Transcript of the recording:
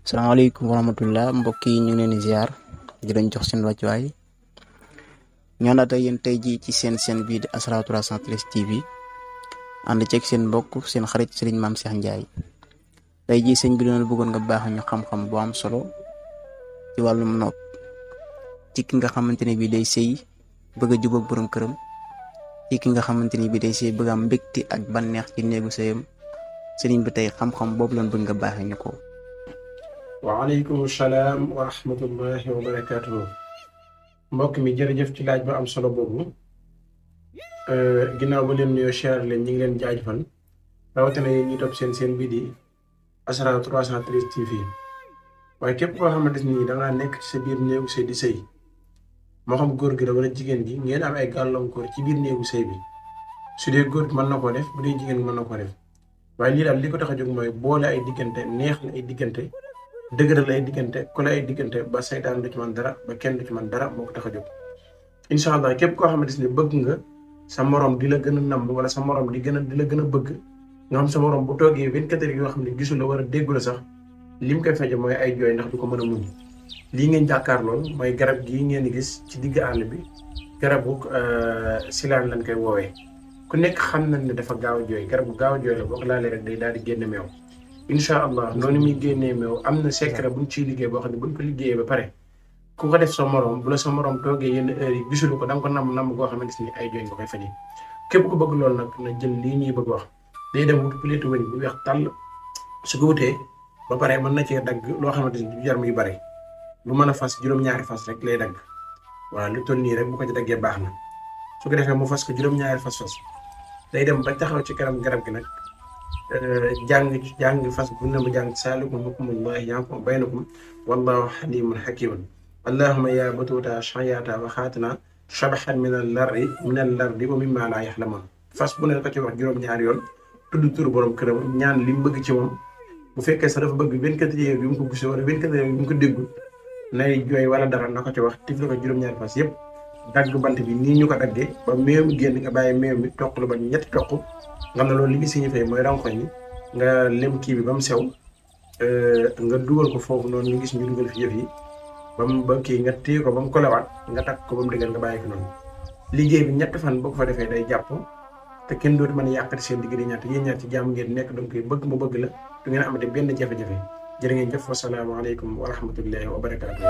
Assalamualaikum warahmatullah mbokk yi ñu ngi leen di ziar di leen jox seen wàccuwaay ñoo naata yéen tey ji ci seen bii di Asrar 313 TV ànd ceeg seen mbokk seen xarit Serigne Mame Cheikh Ndiaye tey ji sëñ bi doon bëggoon nga baax ñu xam-xam bu am solo ci wàllum nopp ci ki nga xamante ne bii day sëy bëgg a jubóog borom këram ci ki nga xamante ne bii day sëy bëgg am mbégte ak bànneex ci néegu sëyam sëriñ bi tey xam-xam boobu lañ bëgg nga baaxee ñu ko. waaleykum salaam wa rahmatullahi wa barakaatuhu mbokk mi jërëjëf ci laaj bu am solo boobu ginnaaw ba leen nuyoo cher leen ñi ngi leen jaajëfal rawatina yéen ñi topp seen bii di Asrar 313 TV waaye képp koo xamante ni dangaa nekk ci sa biir néegu sëy di sëy moo xam góor gi la wala jigéen gi ngeen am ay gàllankoor ci biir néegu sëy bi su dee góor gi mën na koo def bu dee jigéen gi mën na koo def waaye lii daal li ko tax a jóg mooy boole ay diggante neex la ay diggante dëgëral ay diggante ku la ay diggante ba saytaan du ci man dara ba kenn du ci man dara moo ko tax a jóg incha allah képp koo xamante ni bëgg nga sa morom di la gën a namm wala sa morom di la gën a bëgg nga xam sa morom bu toogee 24 heures yoo xam ne gisul la war a déggu la sax lim koy feje mooy ay jooy ndax du ko mën a muñ lii ngeen jàkkaar lool mooy garab gii ngeen di gis ci digg àll bi garabu silaan lañ koy woowee ku nekk xam nañ ne dafa gaaw a jooy garab gu gaaw a jooy la boo ko laalee rek day daal di génne meew incha allah noonu muy génnee meew am na secret buñ ciy liggéey boo xam ne buñ ko liggéeyee ba pare ku ko def sa morom bu la sa morom toogee yenn heures yi gisulu ko da nga ko namm goo xamante ni ay jooy nga koy faji képp ku bëgg loolu nag na jël lii ñuy bëgg wax day dem wut plate wëñ bu weex tàll su ko wutee ba pare mën na cee dagg loo xamante ni du jar muy bare lu mën a fas juróom-ñaari fas rek lay dagg waaw lu toll nii rek bu ko ci daggee baax na su ko defee mu fas ko juróom-ñaari fas day dem ba taxaw ci kanam garab gi nag jàng fas bu ne mu jàng saalikum hukmullahi yankum baynakum wallahu halimun hakimun allahumma ya batuta shayata wa xaatina shabahan min al lardi wa mimma la yaxlamun fas bu ne ko ci wax juróom-ñaari yoon tudd turu borom këram ñaan li mu bëgg ci moom bu fekkee sax dafa bëgg 24 heures bi mu ko gisee wala 24 heures bi mu ko déggul nay jooy wala dara na ko ci wax tifli ko juróom-ñaari fas yëpp dagg bant bi nii ñu ko daggee ba meew mi génn nga bàyyi meew mi toq lu ba ñetti toq nga xam ne loolu li muy signifié mooy rankoñ ni nga lem kii bi ba mu sew nga dugal ko foofu noonu ñu gis ñu dugal fi yëf yi ba kii nga téye ko ba mu kolewaat nga takk ko ba mu dëgër nga bàyyi ko noonu liggéey bi ñetti fan boo ko fa defee day jàpp te kenn dootu mën a yàqati seen digg di ñaata yéen ñaar ci jàmm ngeen nekk donc bëgg mu bëgg la du ngeen amati benn jafe-jafe jërë ngeen jëf wasalaamaaleykum wa rahmatullahi wa barakaatu.